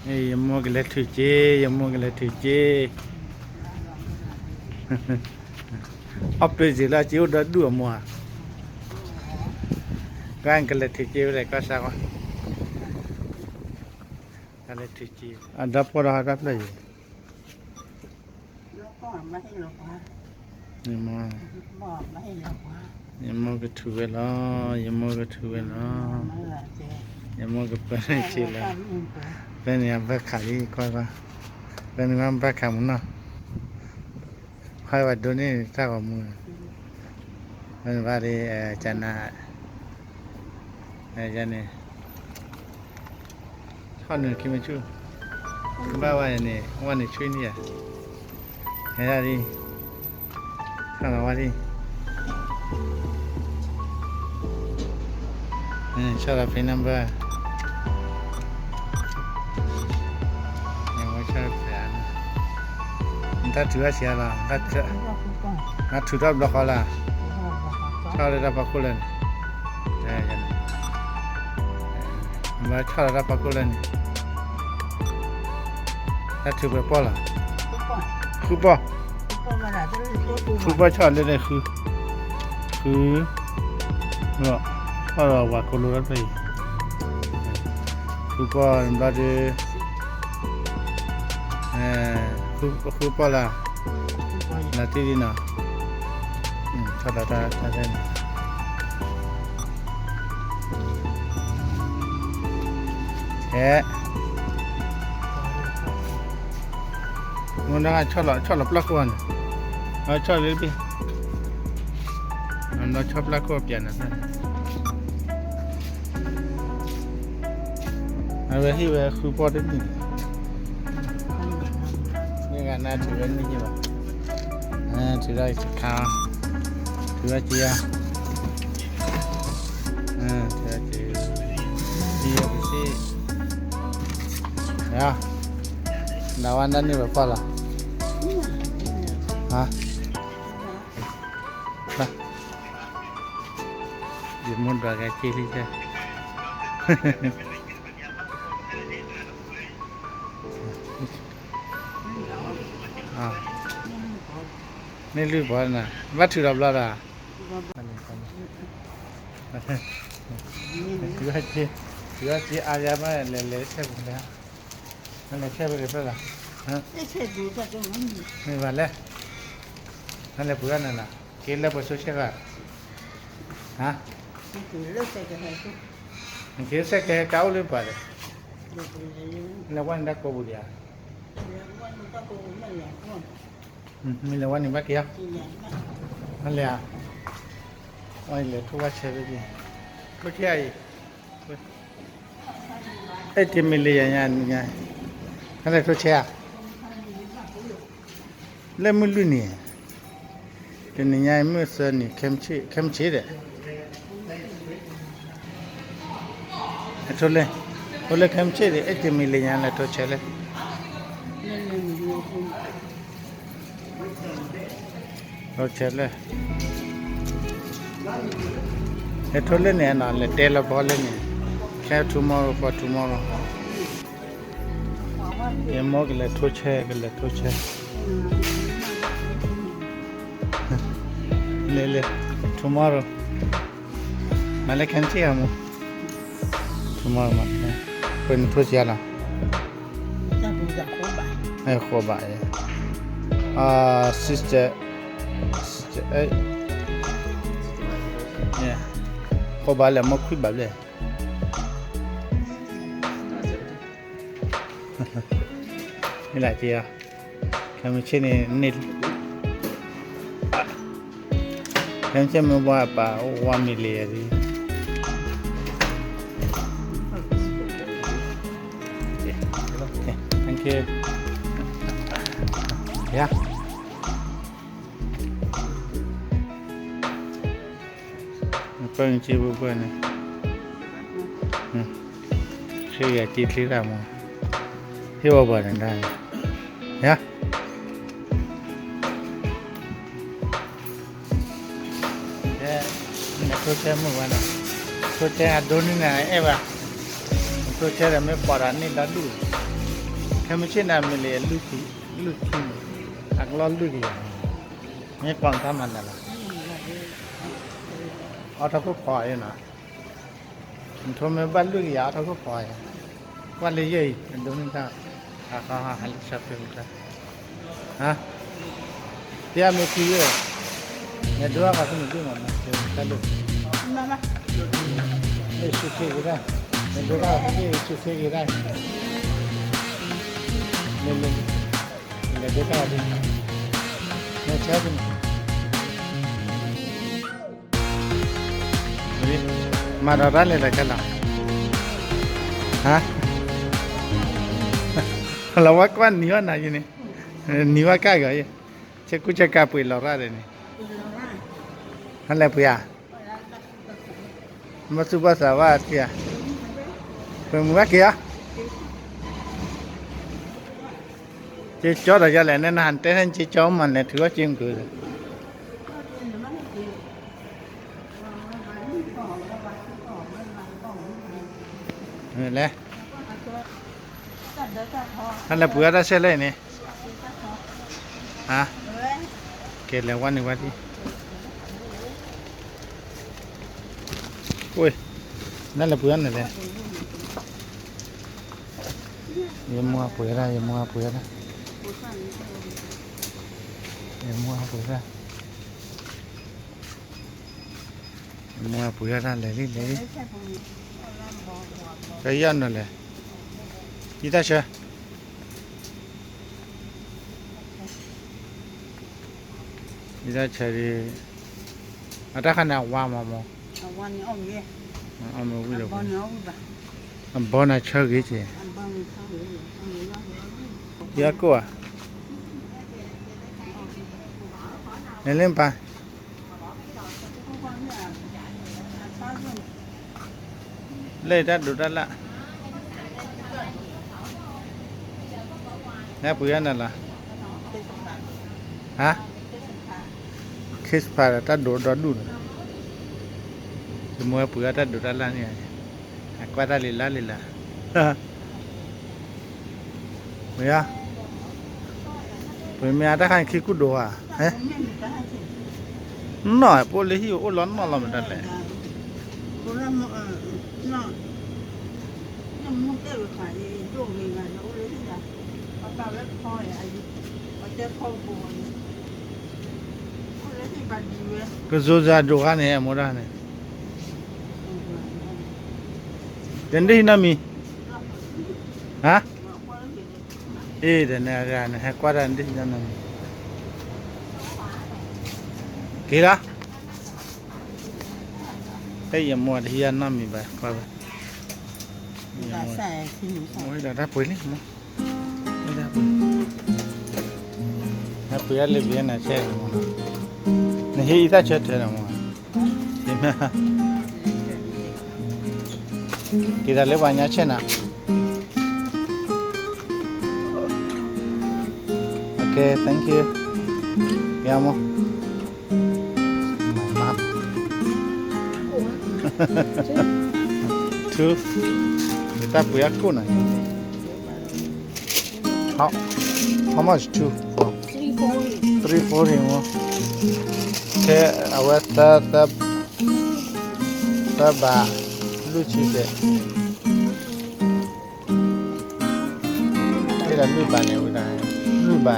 ယမိၢ်ကလဲၤထုးက့ၤ, ယမိၢ်ကလဲၤထုးက့ၤ, အီၣ်ပၢစ့ၢ်လၢအက့ၤအိၣ်ဒီဒူၣ်အမိၢ်ဧါ, ကကလဲၤထုးက့ၤဝဲဒၣ်ကီၢ်စါဝဲ, ကလဲၤထုးက့ၤ, အဒီပှီၢ်ဒီးဟးတၢ်ဖျၢၣ်ယံၤ ယမိၢ်ကထုးဝဲလီၤ, ယမိၢ်ကထုးဝဲလီၤ, ယမိၢ်ကပၢနုာ်က့ၤလီၤ, ဖဲန့ၣ်အဘၣ်ခးလံ, ကွၢ်ကွၢ်, ဖဲန့ၣ်မ့ၢ်ဘၣ်ခးမူနီၤ, ဟဲဝဲဒိးန့ၢ်တၢ်ဂီၤမူ, ဖဲန့ၣ်ဘၣ်ဒီး ကနၤ ယန့ၣ်, ဆီၣ်နုာ်ခံမ့ၢ်ဆူၣ်, ဘၣ်ဝဲန့ၣ် ဝဲန့ၣ်ဆူၣ်န့ၣ်ယၤ, ဟဲဒၣ်လံ, ဆီၣ်လီၤဝဲလံ, ဆီၣ်လီၤ pin number, နတၢ်ထုးဘၣ်ဆံးလီၤ, နထုးထီၣ်ဘျီဃီလၢ်, ဆီၣ်လၢတၢ်ဖီခိၣ်လၢန့ၣ်, ဘၣ်ဆီၣ်လၢတၢ်ဖီခိၣ်လၢန့ၣ်, တၢ်ထုးပှဲၤပီၢ်လီၤ, ဃုပီၢ်, ဃုပီၢ်ဆီၣ်လၢန့ၣ်ဃု, ဃု, ဆီၣ်လီၤဝၤကိးလိလၢဖဲအံၤ, ဃုပီၢ်ဘျီဒီး ဃုပီၢ်လၢ်, လၢတံၢ်ဒ်နီၤ, ဆီၣ်လီၤတၢ်တၢ်န့ၣ်, ဟဲ မ့ၢ်ဆီၣ်လီၤ ဆီၣ်လီၤပျီၢ်ခိၣ်န့ၣ်, ဆီၣ်လီၤတဘ့ၣ်, ဆီၣ်ပျီၢ်ခိၣ်ပျးနၤ, အဝဲဟ့ၣ်ဝဲဃုပီၢ်တမံၤ, မ့ၢ်ဂၤနၤထုးဝဲတမံၤဘၣ်, ထုးထီၣ်ခါ, ထုးထီၣ်က့ၤဧါ, ထုးထီၣ်က့ၤ, ပစံး, ဒၣ်ဝဲဒၣ်န့ၢ်ဝဲပီၢ်လီၤ, ယမိၢ်ဒွးက့ၤက့ၤလံ, န့ၢ်လုၢ်ပီၢ်နၤ, ဘၣ်ထုးဒီးဘျီဒီး, ထုးထီၣ်က့ၤအါယါမး လဲၤလဲၤဆဲးပူၤလဲၣ်, နလဲၤဆဲးပူၤက့ၤဖျၢၣ်လီၤ, မ့ၢ်ဘၣ်လဲၣ်, နလဲၤပူၤဒၣ်နၤလီၤ, က့ၤလၢပှၤဆိဆဲးဂၤ, ဟါ, နက့ၤဆဲးကဟဲကါအိၣ်လၢပှၤဒီး, လဲၤဝဲန့ၣ်တၢ်ကိးပူၤဒံးဧါ, မ့ၢ်လဲၤဝဲန့ၣ်ဘၣ်က့ၤဧါ, နလဲၤဧါ, ဝဲလဲၤထိၣ်ဝဲဆဲးဖဲက့ၤ, ထိၣ်ဆဲးအံၤ, အဲၣ်တမံၤလၢယၤညါ, နလဲၤထိၣ်ဆဲးဧါ, လၢမုၢ်လွံၢ်နံၤ, တနံၤညါအံၤမုၢ်သၢနံၤ, ခဲမုၢ်ဆ့ၣ်ဒီး, ထိၣ်လၢ, ထိၣ်လၢခဲမုၢ်ဆ့ၣ်ဒီး အဲၣ်တမံၤလၢညါလၢထိၣ်ဆဲးလၢ, ထိၣ်ဆဲးလၢ, ဟဲထိၣ်လၢန့ၣ်နီၤ, လဲၤတဲလီၤပီၢ်လၢန့ၣ်, ခဲ tomorrow ပီၢ် tomorrow, ယမိၢ်ကလဲၤထိၣ်ဆဲး, ကလဲၤထိၣ်ဆဲး, လဲၤလဲၤ, tomorrow, မၤလၢခဲမုၢ်ဆ့ၣ်ဧါမိၢ်, tomorrow မၤ, ပနထိၣ်ဆဲးလီၤ, ဃိးဘး, sister, sister, ဃိးဘးလၢမိၢ်ခွံဘးဘျဲၣ် မ့ၢ်လၢက့ၤဧါ, ခဲမုၢ်ဆ့ၣ်န့ၣ်န့ၣ်, ခဲမုၢ်ဆ့ၣ်မ့ၢ်ဝါပာ်ဝါမံၤလံယၤဒ်, ယၤ ပၢ်က့ၤပှၤန့ၣ်, ဆ့ယၤက့ၤချ့တၢ်မး, ဟ့ၣ်ဝဲပှၤန့ၣ်ဒၣ်, ယၤ, နထိၣ်ဆဲးမုၢ်ဝဲန့ၣ်, ထိၣ်ဆဲးအဒိနုၢ်န့ၣ်အဲၣ်ဘၣ်, ထိၣ်ဆဲးဒီးမ့ၢ်ပှၤဒီးန့ၢ်ဒီဒူၣ်, ခဲမုၢ်ဆ့ၣ်န့ၣ် မ့ၢ်လၢလွံၢ်ခံ, လွံၢ်ခံန့ၣ်, အကလီၢ်လွံၢ်ကယၤ, မ့ၢ်ကွၢ်တၢ်မၤနၢၤလီၤ, အီၣ်ထီၣ်ခိၣ်ဖီအံၤနီၤ, နထိမ့ၢ်ဘၣ်လွံၢ်ကယၤအီၣ်ထီၣ်ခိၣ်ဖီအံၤ, ကွၢ်လၢယဲၢ်အံၤ အဒိမ့ၢ်တၢ်, ဟးဟးဟးလၢဆၢဖျိမ့ၢ်တၢ်, ဟါ, တဲအမ့ၢ်ခံယဲၢ်, နဒိအဂၤဖဲနဒိမး နတဲတၢ်လၢ မ့ၢ်ဆူၣ်ခ့ဂ့ၤဒၣ်, နဒိတၢ်ဖဲဆူၣ်ခ့ဂ့ၤဒၣ်, မ့ၢ်လၢ, လဲၤဒိတၢ်ဒ်, မ့ၢ်ဆဲးဖဲန့ၣ်, မၤဒီးတၢ်လဲၤလီၤကလီၤ, ဟါ, လီၤဝဲကွၢ်နံၤဝဲနၤယံၤန့ၣ်, နံၤဝဲကၢ်ဂီၤယဲၢ်, ဆဲးကူဆဲးကၤပှ့ၤလီၤရၣ်ဒီးန့ၣ်, ဟါလဲၤပှ့ၤဧါ မ့ၢ်သူၣ်ဘၣ်သးဘၣ်ထံဧါ, ပမုၢ်ဘၣ်က့ၤဧါ, က့ၤကၠီဒီးယၤလဲၣ် နဲနဟးတဲထဲက့ၤကၠီမးလဲၣ် ထုးအီၣ်က့ၤမုၢ်ကုၤ, လဲၤ, ဟါလဲၤပှ့ၤအီၣ်တၢ်ဆဲးလဲၣ်န့ၣ်, ဟါ, ကဲလဲၤဝဲန့ၣ်ဝဲဒၣ် အိ, နလဲၤပှ့ၤအီၣ်န့ၣ်လဲၣ်, ယမိၢ်ပှ့ၤဒၣ် ယမိၢ်ပှ့ၤဒၣ်, ယမိၢ်ပှ့ၤဒၣ်, ယမိၢ်ပှ့ၤဒၣ်လဲၤလံ လဲၤလံ, ကယီၢ်နုာ်လဲၣ်, ယတၢ်ဆၢ ယတၢ်ဆၢဒ်, အတၢ်ခါန့ၣ်အဝါမးမး, အမ့ၢ်ဝံၤဒီး, အဘီန့ၣ်ဆၢဂ့ၤက့ၤ, ယကိၣ်ဧါ, နလၢပၢ် လၢတၢ်ဒိးတၢ်လၣ်, နပှ့ၤအီၣ်နၤလီၤ, ဟါ, Christmas တၢ်ဒိးဒီဒူၣ်န့ၣ်, ယမိၢ်ပှ့ၤအီၣ်တၢ်ဒိးတၢ်လၣ်န့ၣ်, အကွၢ်တၢ်လံၤလါလံၤလါ မ့ၢ်ဧါ, ပမ့ၢ်အတၢ်ခါန့ၣ်ခံကူဒိၣ်ဧါ, နီၢ် ပအိၣ်လၢဟံၣ်အိၣ်လီၤနီၢ်လီၤမတၤလဲၣ်, ကစိၤစၤဒိၣ်ခါန့ၣ် အမိၢ်ဒၣ်န့ၣ်, တနံၣ်ဟံးနီတမံၤ, ဟါ အ့ တနၤဂၤန့ၣ် ဟဲကွၢ်တၢ်နဒ်နီၢ်နီၢ်မံၤ, က့ၤလီၤ, ဟဲယမိၢ်တဟံးနီၢ်မံၤဘၣ် ကွၢ်ဝဲ, မိၢ်ဒီးတၢ်ပှ့ၤလံ, တၢ်ပှ့ၤ, တၢ်ပှ့ၤအလၢပယဲနၤဆဲးမး, နဟံးအံသၣ်ဆၢထၢၣ်နီၤမး, က့ၤတၢ်လၢပှၤညါဆဲးနၤ Okay, thank you. ယမ့ၢ် two, တၢ်ပှ့ၤအကိၣ်နၤ, how, how much two for? Three forty မ့ၢ်, ခဲအဝဲသၢ, သၢဘး, လွံၢ်ဆံစဲး ဟ့ၣ်ဒီးလွံၢ်ဘးန့ၣ်ဝဲဒၣ်, လွံၢ်ဘ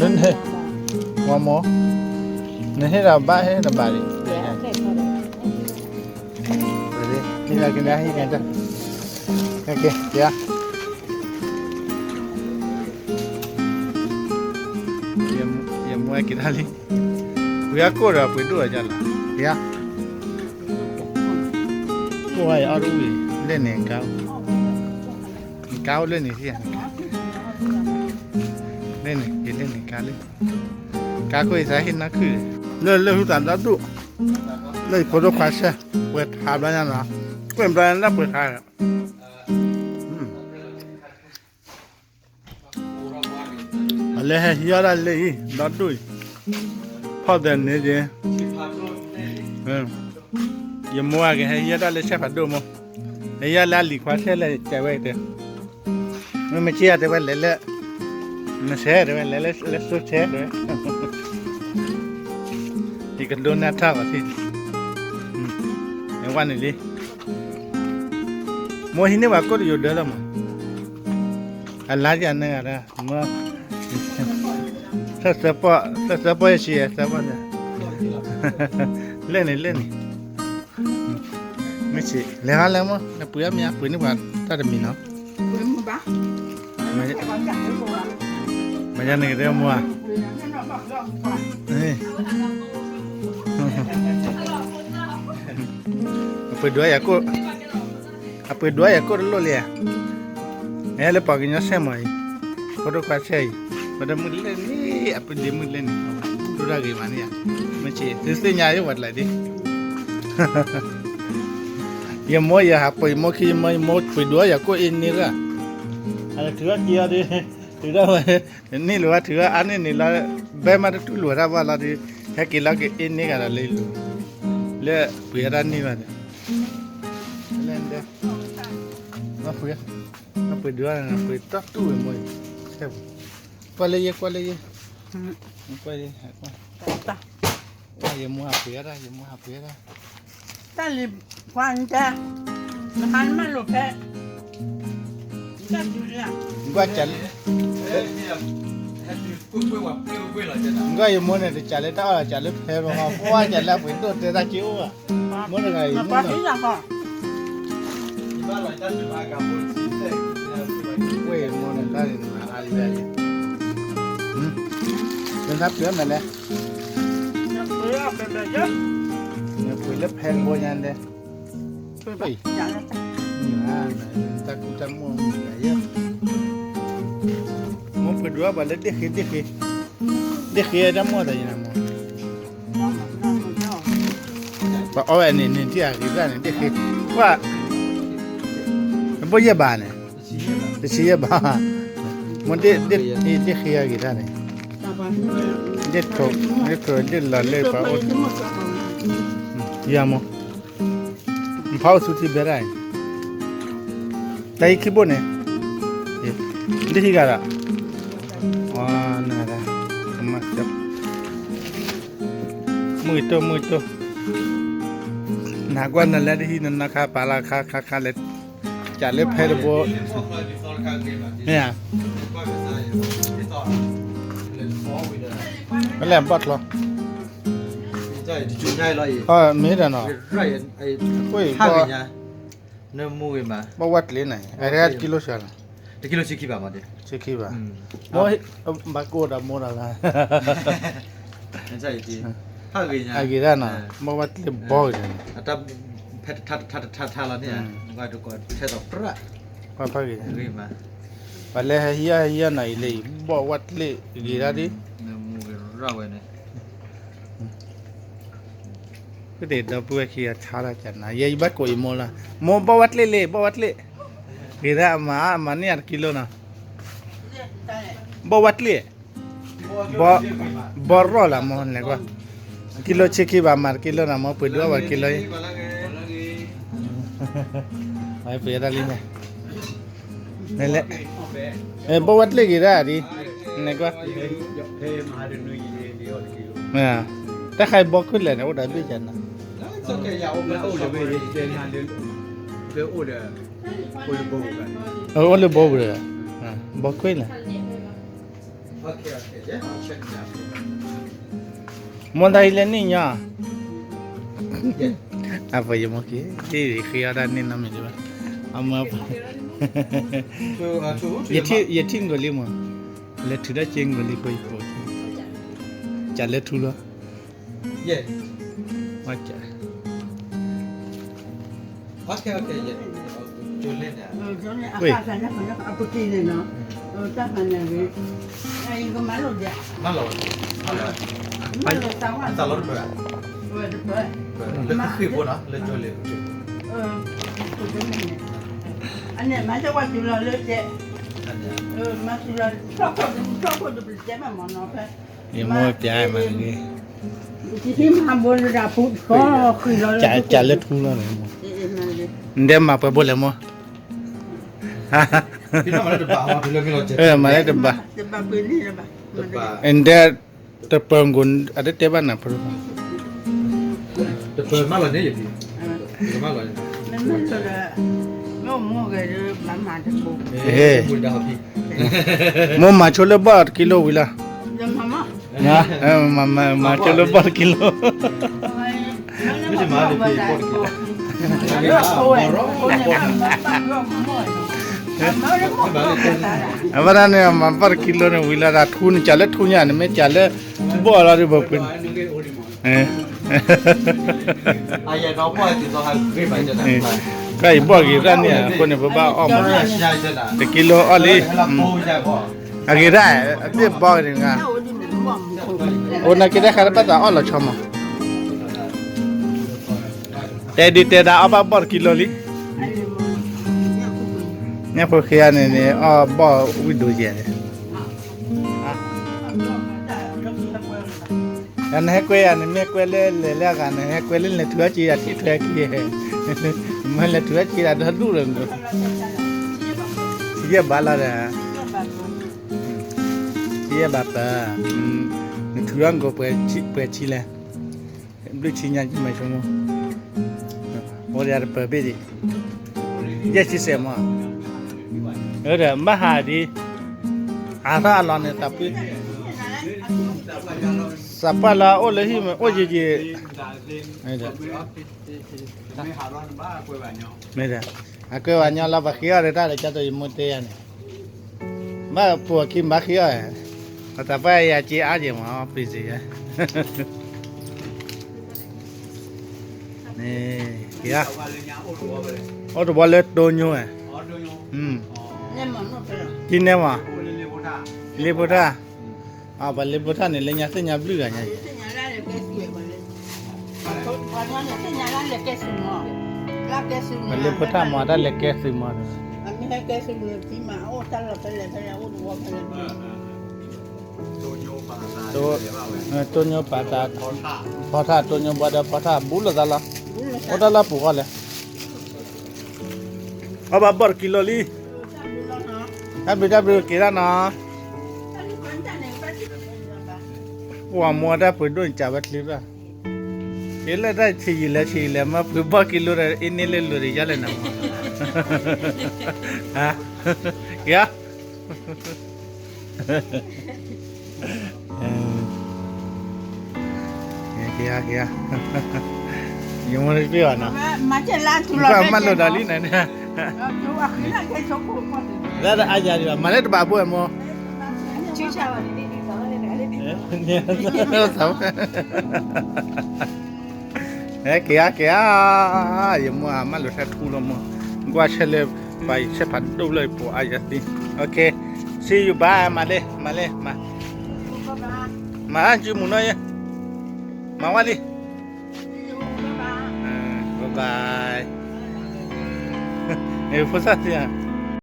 း, န, ဝါမီ, နဟ့ၣ်ဒီးဘၣ်ဟ့ၣ်ဒီးဘၣ်လံ, ဟ့ၣ်ဒီးက့ၤနၤဟ့ၣ်က့ၤတၢ်, က့ၤ, ယမ့ၢ်က့ၤတၢ်လံ, ပှ့ၤအကိၣ်ဒီးပှ့ၤဒိၣ်အီၤလီၤ, ယ ကိၣ်ဝဲအီၣ်တအိၣ်အံၤ, လၢန့ၣ်ကါ, ကါအိၣ်လၢန့ၣ်သ့ၣ်, လၢန့ၣ်, က့ၤလၢန့ၣ်ကါလၢ, ကါခိၣ်အံၤသးဟ့ၣ်နီၢ်ခုၣ်, လၢလၢဟုသးဒီဒူၣ်, လၢယဖိဒိၣ်ခွါဆဲး, ပှဲၤထါဘျီညါနီၤ, ကွဲၢ်ဘျီညါလၢပှဲၤထါဒီး အလဲၤဟဲဟံးအီၣ်ဒၣ်လၢအံၤ ဒီဒူၣ်အံၤ, ဖီၣ်သဲးန့ၣ်က့ၤ, ယမိၢ်အကဟဲဟံးအီၣ်ဒၣ်လၢဆဲးဖးဒိၣ်မး, ဟဲဟံးအီၣ်လၢအလံၤခွါဆဲးလဲၣ် ကဲဝဲကတဲ, မ့ၢ်မ့ၢ်က့ယၤတဲဝဲလဲၤလၢ နဆဲးတဲဝဲလဲၤလၢ လၢစိဆဲးတဲဝဲ ယကဒိးနၤထၢ်ဘၣ်သ့ၣ် နဝဲန့ၣ်လံ မိၢ်ဟံးန့ၢ်ဘၣ်ကိၣ်တယိၤဒၢလီၤမး အလါယၤနဂၤဒၣ် မ့ၢ် သၢသၢပီၢ် သၢသၢပီၢ်ယဆံးသၢပီၢ် လၢန့ၣ်လၢန့ၣ် မ့ၢ်ဆံး လဲၤဟီလဲၤမိၢ် နပှ့ၤအီၣ်မ့ၢ်ပှ့ၤန့ၢ်ပှၤတၢ်တမံၤနီၤ မယါနကတဲမိၢ်ဧါ အပှ့ၤဒွးယၤကိၣ် အပှ့ၤဒွးယၤကိၣ်တလိၣ်လံဧါ မ့ၢ်လၢပှၤကညီဆဲးမးအံၤ ဖိဒိၣ်ခွါဆဲးအံၤ ပဒိၣ်မုၢ်လၢန့ၣ် အပှ့ၤဒ့မုၢ်လၢန့ၣ် ဒိၣ်တၢ်ဂ့ၤမးန့ၣ်ဧါ မ့ၢ်ဆံး သုသ့ၣ်ညါယဝဲတလၢဒ် ယမိၢ်ယဟးပှ့ၤယမိၢ်ခံယမိၢ်ယမိၢ်ပှ့ၤဒွးယၤကိၣ်အ့န့ၢ်ရၣ် အထုးထီၣ်က့ၤအီၤဒ် ထုးထီၣ်ဝဲ န့ၢ်လိာ်ဝဲထုးထီၣ်အါန့ၢ်န့ၣ်လီၤ ဘဲမးတတူၢ်လိာ်တၢ်ဘၣ်လီၤဒ် ဟဲက့ၤလီၤက့ၤအ့န့ၢ်ဂၤဒီးလၢလိၤ လၢပှ့ၤအီၣ်တၢ်န့ၢ်ဘၣ်ဒီး လၢ ပှ့ၤ ပှ့ၤဒွး ပှ့ၤတီၢ်တူၢ်ဝဲမိၢ် ကွၢ်လၢယဲ ကွၢ်လၢယဲ ကွၢ်လၢယဲ ယမိၢ်ဟးပှ့ၤအီၣ်တၢ် ယမိၢ်ဟးပှ့ၤအီၣ်တၢ် တၢ်လံၤ ကွၢ်နတဲ နဟါနမၢလိာ်ဖဲ နကွၢ်ကလၢ နကွၢ်ယမိၢ်န့ၣ် တကးလၢတၢ်အီၣ်လီၤ ကးလၢဖဲဘၣ် ပှၤကးလၢအပှ့ၤဒိၣ်တဲတၢ်က့အိၣ်ဘၣ် မိၢ်တဂၤအံၤ မိၢ်လီၤ ဝဲၢ်မိၢ်န့ၣ်တၢ်န့ၣ် နအါလံ နတၢ်ပှ့ၤအီၣ်မးလဲၣ် နပှ့ၤလၢဖဲတဘိညါဒဲး တၢ်ကူတၢ်မိၢ်မုာ်ယၤယဲ မိၢ်ပှ့ၤဒွးဘၣ်လၢဒ့ၣ်ဃ့ဒ့ၣ်ဃ့ ဒ့ၣ်ဃ့တၢ်မိၢ်တၢ်ယံၤနၤမိၢ် ပှၤအီၣ်ဝဲန့ၣ် နထံၣ်အဂ့ၤတၢ်န့ၣ် ဒ့ၣ်ဃ့ ကွၢ် တဘိယဲၢ်ဘးန့ၣ် တဆံယဲၢ်ဘး မိၢ်ဒ့ၣ် ဒ့ၣ်ဃ့အဂ့ၤတၢ်န့ၣ် ဒ့ၣ်ထိး ဒ့ၣ်ထိးဒ့ၣ်လီၤလၢပှၤအိၣ် ယၤမိၢ် နဖးအိၣ်ဆူထံဘဲဒၣ်အံၤ တၢ်အံၤခံဘိန့ၣ် ဒ့ၣ်ဟံးဂၤဒီး နဒၣ် မုၢ်တိၢ်မုၢ်တိၢ် နကွၢ်နလဲၤတဟံးနနီၢ်ခါပာ်လၢခါခါခါလဲၤ ကးလၢဖဲတဘိ မ့ၢ်ဧါ မ့ၢ်လဲၤဘီၣ်ချီ မ့ၢ်ဒီးနီၤ ဘီၣ်ဝဲၢ်ကျ့န့ၣ် အတဂၤတကံလိစှၤလီၤ တကံလိဆံခံဘးမး ဆံခံဘး မိၢ်ဘၣ်ကိၣ်ဒီးမိၢ်ဒီးလၢ အဂ့ၤဒၣ်နီၤ ဘီၣ်ဝဲၢ်ကျ့ဘီၣ်ဂ့ၤန့ၣ် ဖဲတထါတထါတထါလီၤန့ၣ် ထဲသိးပြၢ် ဖးဂ့ၤ ပှၤလၢဟဲဟံးအီၣ်ဟဲဟံးအီၣ်နီၤအံၤလၢအံၤ ဘီၣ်ဝဲၢ်ကျ့ဂ့ၤဒၣ်ဒ် ဖုသ့ၣ်ဒီပုၢ်ဝဲၢ်ခံဂၤဆါလီၤကနၤ ယဲယဘၣ်ကိးယမိၢ်လီၤ မိၢ်ဘီၣ်ဝဲၢ်ကျ့လံ ဘီၣ်ဝဲၢ်ကျ့ ဂ့ၤဒၣ်အမၤ အမၤန့ၢ်ယၤတကံလိနီၤ ဘီၣ်ဝဲၢ်ကျ့ ဘီၣ်ရီၣ်လၢမိၢ်န့ၣ်ကွၢ် ကံလိဆံခံဘးမၤတကံလိနီၤ မိၢ်ပှ့ၤဒွးဘၣ်တကံလိ ပှ့ၤဒၣ်လံန့ၣ် ဘီၣ်ဝဲၢ်ကျ့ဂ့ၤဒၣ်ဒ် န့ၣ်ကွၢ် တၢ်ခါအံၤဘီၣ်ခွ့လဲၣ်န့ၣ် အိၣ်ဒီးဘ့ၣ်ကနၤ အိၣ်လၢဘီၣ်ပူၤဒီး ဘီၣ်ခွ့လဲၣ် မိၢ်တၢ်အံၤလဲၤနံၣ်ညီ အပှၤယမိၢ်က့ၤ ဃ့အီၣ်တၢ်န့ၣ်နီတမံၤဒံးဘၣ် အမၢ ယထံၣ်ဂီၤလံမး လဲၤထုးထီၣ်က့ၤဂီၤလံဖိယဖိ ကလဲၤထူလီၤ ဝဲ မၤလီၤ မၤလီၤတပၢၢ် လၢဃ့ၢ်ဖိနီၤ လၢကၠိလ့ၣ် အန့ၣ်မၤစၢၤဝဲတုၤလီၤလၢကဲ မၤတုၤလီၤ ဖျီၣ်ခိၣ်တပျံၤတဲမးမနီၤဖဲ ယမိၢ်ပျဲမၤဂ့ၤ ကၠးလၢထူလီၤန့ၣ် နဒဲမၤပှဲၤဘိလဲၣ်မိၢ် မၤလၢတဘၣ်, အဒဲတပၢၤကိၣ် အဒဲတဲဘၣ်နၤဖိ မိၢ်မၤဆိလၢဘီၣ်တကံလိဝံၤလီၤ, မၤဆိလၢဘီၣ်တကံလိ, အဝဲဒၣ်န့ၣ် မၤဘီၣ်တကံလိန့ၣ်ဝံၤလီၤ တၢ်ထူန့ၣ် ကးလၢထူညါန့ၣ် မ့ၢ်ကးလၢဘီၣ်လီၤဒ်ဘၣ်ပှ့ၤန့ၣ် ကယဘီၣ်ဂ့ၤတၢ်န့ၣ် အဃိန့ၣ် ပဘၣ်အီၣ်မး, တကံလိအီၣ်လံ, အဂ့ၤဒၣ် အဘ့ၣ်ဘီဂ့ၤန့ၣ်, အိၣ်နာ်က့ၤတၢ်ဃးတဘၣ်သးအီၣ်လီၤဆီမး, တဲဒ်တဲဒၣ်အီၣ်ဘၣ်ဘီၣ်တကံလိလံ, ညၣ်ဖိဃ့အါန့ၣ်န့ၣ် အီၣ်ဘီၣ်ဝံၣ်ဒိၣ်ယဲၢ်န့ၣ် နဟဲကွဲယၤန့ၣ် မ့ၢ်ကွဲလၢလဲၤလၢအဂၤန့ၣ် ဟဲကွဲလၢလဲၤထုးအီၣ်က့ၤယၤထံၣ်ထွဲက့ၤ, မ့ၢ်လဲၤထုးအီၣ်က့ၤယၤဒီဒူၣ်လီၤ, ယဲၢ်ဘၣ်လီၤဒီး, ယဲၢ်ဘၣ်ပၢၤ, နထုးအီၣ်ကိၣ်ပှဲၤဆံလဲၣ်, ဘျုးဆံညါကမၤဆိမိၣ်, အိၣ်ဒီးတပၢၤဘ့ၣ်ဒံး, ယဲၢ်ဆံစဲးမး, ဒီးဘၣ်ဟးဒ် အါထီၣ်အလီၢ်န့ၣ် သးပှၢ်, သးပှၢ်လၢအိၣ်လၢဟံၣ်မ့ၢ်အိၣ်ယံာ်ယံာ်, မ့ၢ်ဒီး, အကွဲးဝဲညီလီၤ ပှၤဃ့အီၣ်ဒီးတၢ်ဒီး ကၢ်သိးယမိၢ်တဲယၤန့ၣ်, ဘၣ်ပိာ်အခံဘၣ်ဃ့အီၣ်, ပှၤသးပှၢ်ယၤက့အါယဲၢ်မး ပ့ၤစ့ၢ်ယဲၢ် န့ၣ်, အိၣ်တဝီလၢတိညိဝဲ, ကံနဲမး, လ့ဖိထၣ်, ပှၤလ့ဖိထၣ်န့ၣ် လၢညါသ့ၣ်ညါဘျုးဂၤညါ, ပှၤလ့ဖိထၣ်မး တၢ်လဲၤကဲသုးမးန့ၣ် တိညိပာ်သး, ဖီထၣ်တိညိဘီဒီးဖီထၣ်ဘူးလိာ်သးလီၤ, အိၣ်တၢ်လၢပူၤဃီလဲၣ်, အီၣ်ဘၣ်ဘီၣ်တကံလိလံ, တၢ်ဘျုးတၢ်ဘျုးက့ၤတၢ်နီၤ, ပှၤမိၢ်တၢ်ပှ့ၤဒိၣ်န့ၣ် ကးဝဲချ့ဘၣ်, က့ၤလၢတၢ်ဆံးယံာ်လဲၣ်ဆံးယံာ်လဲၣ် မ့ၢ်ပှ့ၤဘီၣ်ကံလိဒီး အ့န့ၢ်လၢလိၤဒီးယါလဲၣ်နမး, က့ၤ က့ၤဧါ, က့ၤဧါ, ယမိၢ်တပ့ၢ်ဘၣ်နီၤ, မၤလိာ်ဒီးလံန့ၣ်, လၢအယၤဒံးဘၣ် မၤလၢတဘၣ်ဘိမိၢ်, ဟဲက့ၤဧါ က့ၤဧါ, ယမိၢ်အမၤလိာ်ထဲထူလီၤမိၢ်, ကွၢ်ဆဲးလၢ ပှၤယဆဲးဖးဒိၣ်လၢယပိာ်အါယၤသံ, okay, see you bye, မၤလၢ မၤလၢ မၤ, မၤအါကံမုၢ်နီၤယဲ, မၤဝဲလံ, bye bye, ဖိသၣ်သံဧါ